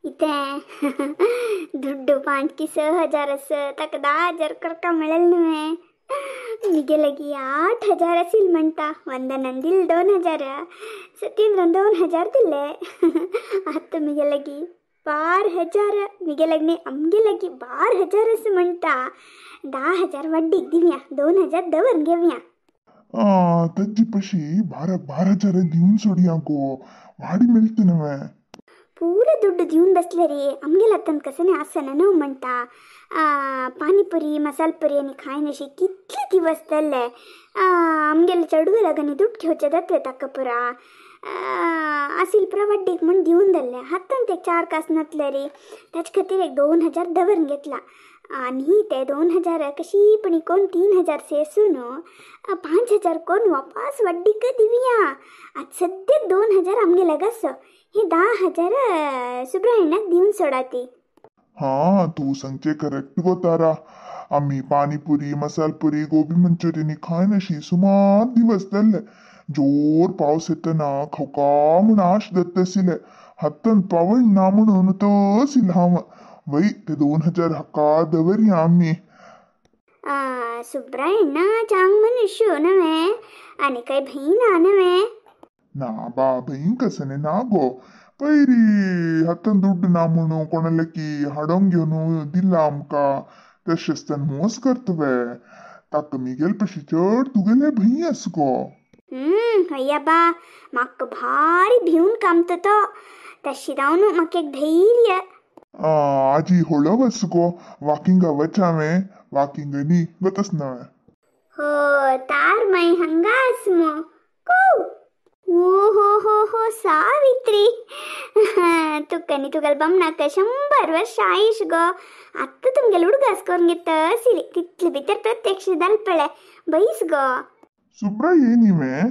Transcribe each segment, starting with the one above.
इतें दुड्डू 5 की 6,000 आस ताका 10,000 करका मेळेल न्हय. मिगे लगी 8,000 असील म्हणटा. वंदनान दिले 2,000, सत्येंद्रान 2,000 दिले. आतां मिगे लगी 12,000, मिगे लगी न्ही आमगे लगी 12,000 अशें म्हणटा. 10,000 वड्डीक दिवया, 2,000 दवर घेवया. तज्जी पशी 12,000 दिवन सोडया गो, वाडी मेळटा न्हय. पूरा दुड्डू दिवन बसले रे आमगेला आतां कसं आसना न्हू म्हणटा. पानीपुरी मसालपुरी आनी खायनशी कितले दिवस जाल्ले. आमगेले चेडवा लागून दुड्ड घेवचे जातले ताका पुरा. आसील पुरा वड्डीक म्हूण दिवन जाल्ले. आतां ते 4 कास नातले रे, ताचे खातीर एक 2,000 दवरून घेतला. आनी ते 2,000 कशी पण कोण 3,000 सेसून 5,000 कोण वापस वड्डीक दिवया. आतां सद्याक 2,000 आमगे लागस, हे 10,000 सुब्रायणाक दिवन सोडा ती. हा तू सांगचे करेक्ट गो तारा. आम्ही पानीपुरी मसालपुरी गोबी मंचुरियन खायनशी सुमार दिवस जाल्ले. जोर पावस येतना खवका म्हूण आश जाता आशिल्ले, हातान पावण ना म्हणून तसिल हांव. वय ते 2,000 हाका दवरया आमी. सुब्रायणा चांग मनुष्य नव्हे, आनी काय भंय ना नव्हे. ना बा भंय कसने ना गो. पयरी हातान दुड्ड ना म्हणून कोणाला की हाडोंक घेवन दिला आमकां, तशेंच तान मोस करतवे. ताका मिगेल पशी चड तुगेले भंय आस गो. हय बा, म्हाका भारी भिवन कामता तो. तशें जावन म्हाका एक धैर्य. आजी होळो वच गो, वाकिंगा वच हांवें. वाकिंग न्ही वतस नवें. हो तार माई हांगा आस मु. कू ओ हो हो हो सावित्री, तुका न्ही तुगेले बामणाक 100 वर्ष आयुश गो. आतां तुमगेले उडगास करून घेता आशिल्ली, तितले भितर प्रत्यक्ष जालें पळय. बैस गो. सुब्रा ये न्ही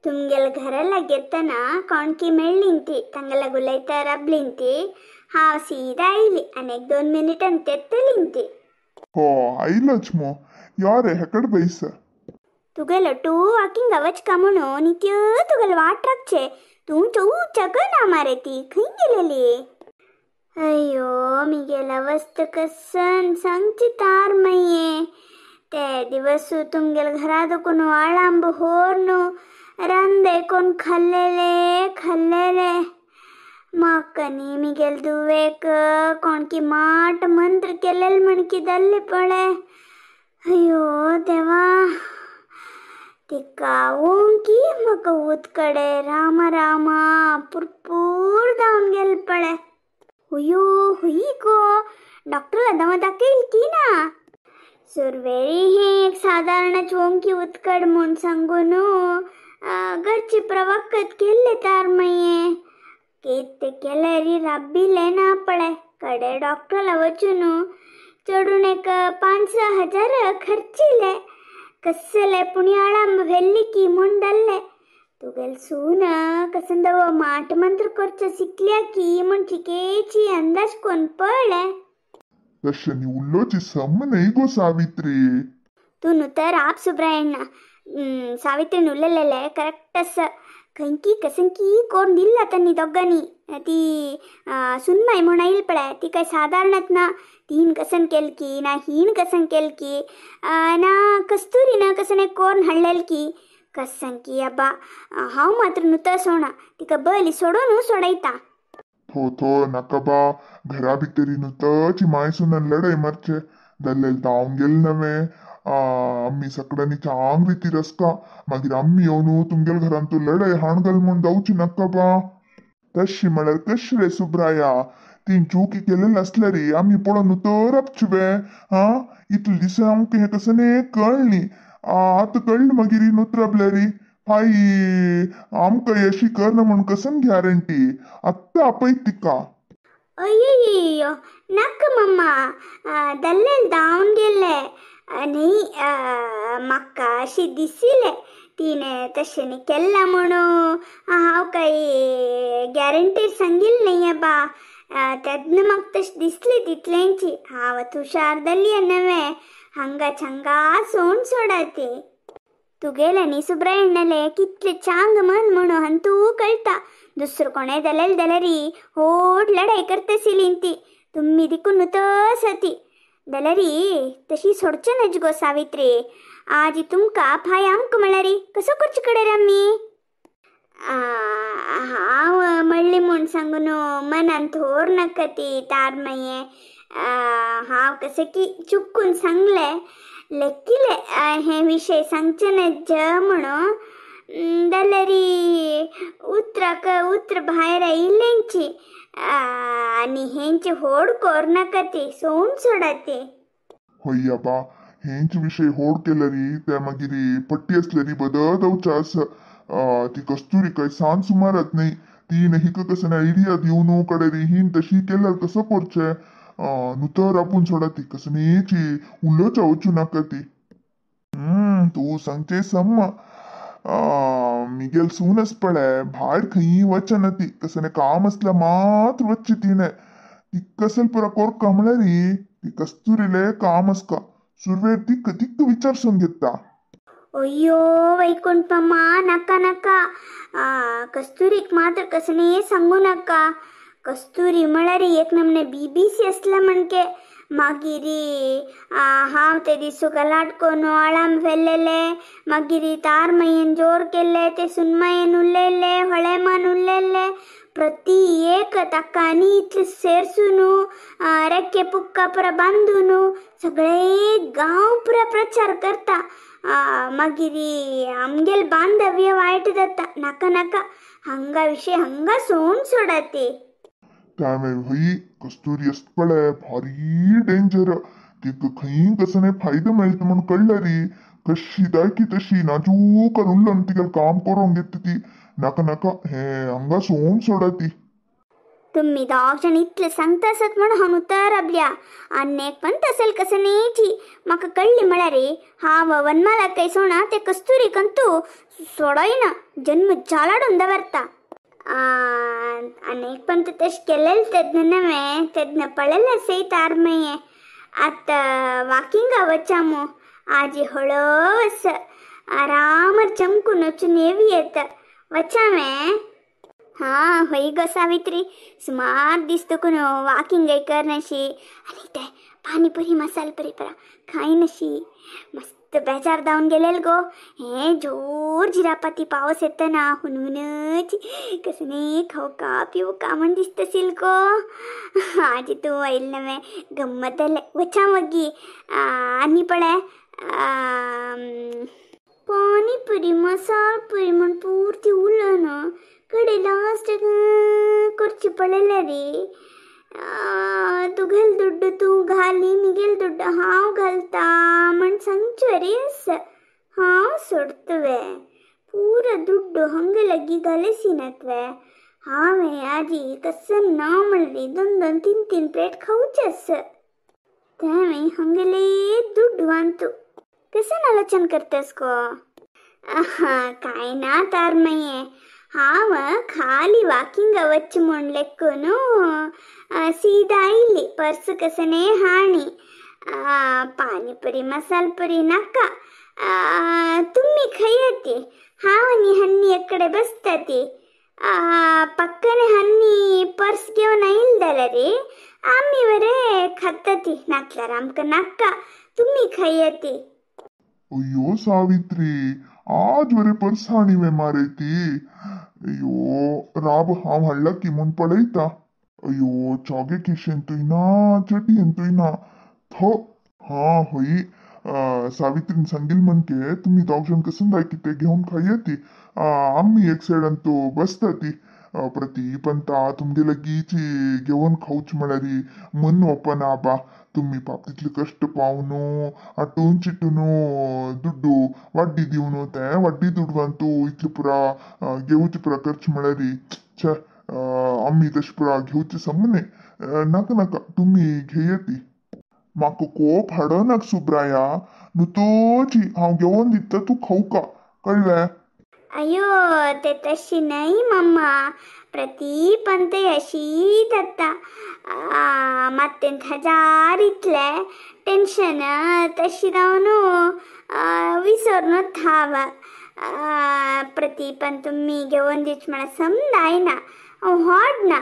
तुमगेले घरा लागीं येतना कोणकी मेळ्ळी ती, तांगेल्या उलयता राबली ती. हांव सीधा आयली आनी एक 2 मिनटान तेत्तली ती. हो आयलोच मो, यो रे हेकड बैस. तुगेलो टू वाकिंग वचका म्हणून नित्य तुगेलो वाट राखचे. तूं चवचक ना मारे ती खंय गेलेली. अय्यो मिगेला वस्त कसन सांगची तार माये. ते दिवस तुमगेले घरा कोण आळांब होर्नु रांदे कोण खाल्लेले खाल्लेले. म्हाका न्ही मिगेल दुवेक कोणकी माट मंत्र केलेले म्हणकी जाल्ले पळय. अय्यो देवा, तिका ओंकी म्हाका उदकडे रामा रामा पुरपूर जावन गेले पळय. अय्यो हुई गो, डॉक्टरला दवा दाखयल की ना. सुरवेरी हें एक सादारण ओंकी उत्कड म्हूण सांगून घरची प्रवक्कत केल्ले तार माये. कितें केल्यार राबिल्लें ना पळय. कडे डॉक्टरला वचून चडून एक 5-6 हजार खर्चिले. कसले पुण्याळांब व्हेल्ली की म्हूण जाल्ले. तुगेल सून कसन दवो माट मंत्र करचो शिकल्या की म्हूण चिकेची अंदाज कोण पळय. तशें न्ही उलोवची सम न्हय गो सावित्री. तूं न्हू तर आप सुब्रायण्णा सावित्रीन उलयलेलें करेक्ट आसा. खंयकी कसंकी कोण दिल्ला तांणी दोगांनी. ती सुनमाय म्हूण आयली पळय, ती काय सादारणच ना. तीन कसन केल की ना हीन कसन केल की ना कस्तुरी ना कसन एक कोर्न हाडलेल की कसंकी. अब्बा हांव मात्र नुता सोणा, तिका बली सोडून सोडयता. थो थो नाका बा, घरा भितरी नुतची माय सुनान लढाई मारचे जाल्ले धांवन गेले नव्हे. आम्ही सगळ्यांनी चांग रिती रस्का, मागीर आम्ही येवन तुमगेल घरान तूं लढाई हाण घाल म्हूण जावची नाका बा. तशी म्हळ्यार कशी रे सुब्राया, तीन चुकी केलेले आसले रे आमी पळोवन तर आपचुवे. हा इतले दिसा आमकां हें कसं न्ही कळ्ळी, आतां कळ्ळें मागीर नुत्राबले रे. हाय आमकां अशी करना म्हूण कसन गॅरंटी. आत्तां आपयत तिका. अय्यो नाका मम्मा, दल्लेल धांवन गेले न्ही. म्हाका अशें दिशिल्लें तिणें तशें न्ही केलां म्हणून. हांव काय गॅरंटी सांगिल्लें न्ही बा. तेन्ना म्हाका तशें दिसलें तितलेंची. हांव आतां हुशार जाली नवें, हांगा छंगा सोण सोडा ती. तुगेले न्ही सुब्रायण्णले कितले चांग मन म्हणून हन तूं कळटा. दुसरो कोणे दलेल दलरी होड लढाई करतसिलीन ती तुम्ही दिकून नुतस ती दलरी तशी सोडचे नज गो सावित्री. आजी तुमकां फाय आमकां म्हळ्यारी कसो करचे कडेर आमी? हांव म्हणली म्हूण सांगून मनान थोर नाका ती तार माये. हांव कशें की चुकून सांगलें लेखिले हे विशय सांगचे नज म्हणून जाल्यारी उतराक उतर भायर आयिल्लेंची आनी हेंचे होड कोर नाका ती सोड सोडा ती. हय आबा हेंच विशय होड केल्यारी ते मागीर पट्टी असल्यारी बदल आस. ती कस्तुरी काय सांज सुमारात न्ही ती हिका कसं आयडिया दिवन कडेरी हिन तशी केल्यार कसं करचें नुतर आपूण सोडा ती कसं न्हीची उलोवच्या वचूं नाका ती. तूं सांगचें सम मिगेल सून पळय भायर खंय वचना ती कसं काम असल्यार मात्र वच्ची तिणें. ती कसल पुरा कोरका म्हळ्यार ती कस्तुरीले काम आसका सुरवेर तिक तिक विचारसून घेता. अय्यो वैकुंठमामा नाका नाका कस्तुरीक मात्र कसणे सांगू नाका. कस्तुरी म्हळ्यार एक नमने बीबीसी असले म्हणके मागीर हांव ते दिसू गलाट कोन आळाम व्हेल्लेले मागीर तारमयेन जोर केल्ले ते सुनमयेन उरलेले होळेमान उरलेले प्रति एक ताका आनी इतले सेरसून रेके पुक्का पुरा बांदून सगळे गांव पुरा प्रचार करता. मागीर आमगेल बांधव्य वायट जाता. नाका नाका हांगा विशय हांगा सोड सोडा ती. त्यामुळे हय कस्तुरी आसता पळय भारी डेंजर. तिका खंय कसं फायदो मेळटा म्हूण कळ्ळ्यारी कशी जाय की तशी नाजूक उरलो तिगेलें काम करोंक घेता ती. नाका नाका हे हांगा सोड सोडा ती. तुम्ही दोग जाण इतले सांगता आसत म्हूण हांव उतर आपल्या आनी पण तसेल कसं न्हीची म्हाका कळ्ळी म्हळ्यार हांव वनमाला सोणा ते कस्तुरी कंतू सोडयना जन्म जालाडून दवरता. आनी पण तशें केलेलें तेन्ना नवें तेन्ना पळयलें सई तारमये. आतां वाकिंगा वचामो आजी हळवस आरामार चमकून वचून येवी येता वचामे. हां हय गो सावित्री सुमार दीस तुकून वाकिंग करनाशी आनी ते पानीपुरी मसालपुरी परा खायनाशी मस्त बेजार जावन गेलेल गो. हे जोर जिरापाती पावस येतना हुनहुनच कसं न्ही खावका पिवका म्हण दिसता गो. आजी तूं आयल नवें गम्मत जालें वचा मागीर. आनी पळय पानीपुरी मसालपुरी म्हण पुरती उलोवन कडे लास्टाक करची पडलेले रे. तुगेल दुड्डू तूं घाली मिगेल दुड्डू हांव घालता म्हण सांगचो रे. हांव सोडतवे पुरा दुड्डू हंगे लगी घालेसी नातवे. हांवें आजी कसं ना म्हणली दोन दोन तीन तीन प्लेट खावचे आस तें हंगेले दुड्डू वांतू. कसं आलोचन करतेस गो? काय ना तार माये हांव खाली वाकिंग वच म्हूण लेखून सीदा आयली पर्स कसने हाणी पानीपुरी मसालपुरी नाका तुमी खंय हांव आनी हन्नी एकडे बसता ती. पक्कने हन्नी पर्स घेवन आयल जाल्यार आमी बरे खाता ती नातल्यार आमकां नाका तुमी खंय ती. अय्यो सावित्री आज वरे पर्स हाणी वे मारे ती. अय्यो राब हांव हाडला की म्हूण पळयता. अय्यो चोगे खिशेंतूय ना चटयेंतूय ना थो. हां हय सावित्रीन सांगील म्हणके तुमी दोग जाण कसं जाय कितें घेवन खाया ती. आमी एक सायडान तो बसता ती. प्रतीप अंता तुमगे लगीच घेवन खावच म्हळ्यार मन ओपना आबा. तुमी पाप तितले कश्ट पावन आटून चिटून दुड्डू वाड्डी दिवन ते वाड्डी दुडवान तूं इतले पुरा घेवचे पुरा करचे म्हळ्यार छे आमी तशें पुरा घेवचे सम न्ही. नाका नाका तुमी घेया ती. म्हाका कोप हाडनाक सुब्राया नुतोची हांव घेवन दिता तूं खावका कळ्ळें? अय्यो ते तशी न्हय मम्मा प्रतीप अंत अशी जाता मात तें हजार इतलें टेंशन तशी जावन विसरनूच हांव प्रतिपन तुमी घेवन दिच म्हळ्यार समजायना हांव होड ना.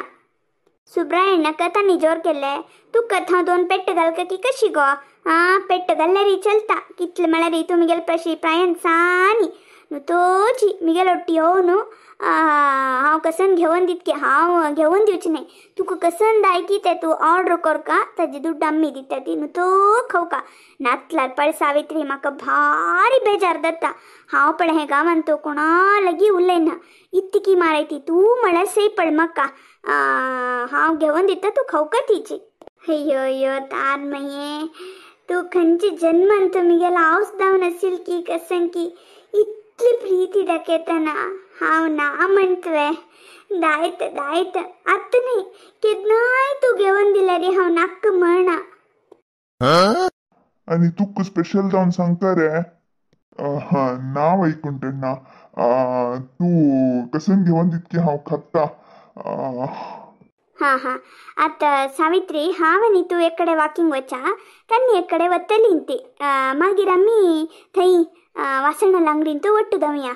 सुब्रायण कथा निजोर केले तुका हांव 2 पेट्ट घालका की कशी गो? आं पेट्ट घाल्यार चलता कितले म्हळ्यार तूं मिगेल पशी प्रायन सानी न्हू तोची मिगेल ओट्टी येव न्हू हांव कसन घेवन दितकी हांव घेवन दिवची न्हय तुका कसन दाय की ते तूं ऑर्डर करका ताजी दुड्ड आमी दिता ती न्हू तो खावका. नातल्यार पळय सावित्री म्हाका भारी बेजार जाता. हांव पळय हे गांवान तो कोणा लागीं उलयना इतकी मारायती तूं म्हळ्यार सय पळय म्हाका हांव घेवन दिता तूं खावका तिची. अय्यो अय्यो तार मये तूं खंयचे जन्मान तूं मिगेलो हांवच जावन आशिल की कसन की इतली प्रीती दाखयतना हांव ना म्हणटवे दायत दायत आतां न्ही केन्नाय तूं घेवन दिल्यार हांव नाक्क म्हणा. आनी तुका स्पेशल जावन सांगता रे ना वैकुंठ ना तूं कसन घेवन दितकी हांव खाता. हां हां आतां सावित्री हांव आनी तूं एक कडेन वॉकिंग वचा तांणी एक कडेन वतली ती मागीर आमी थंय वासणाला अंगडीन तूं वट्टू धांवया.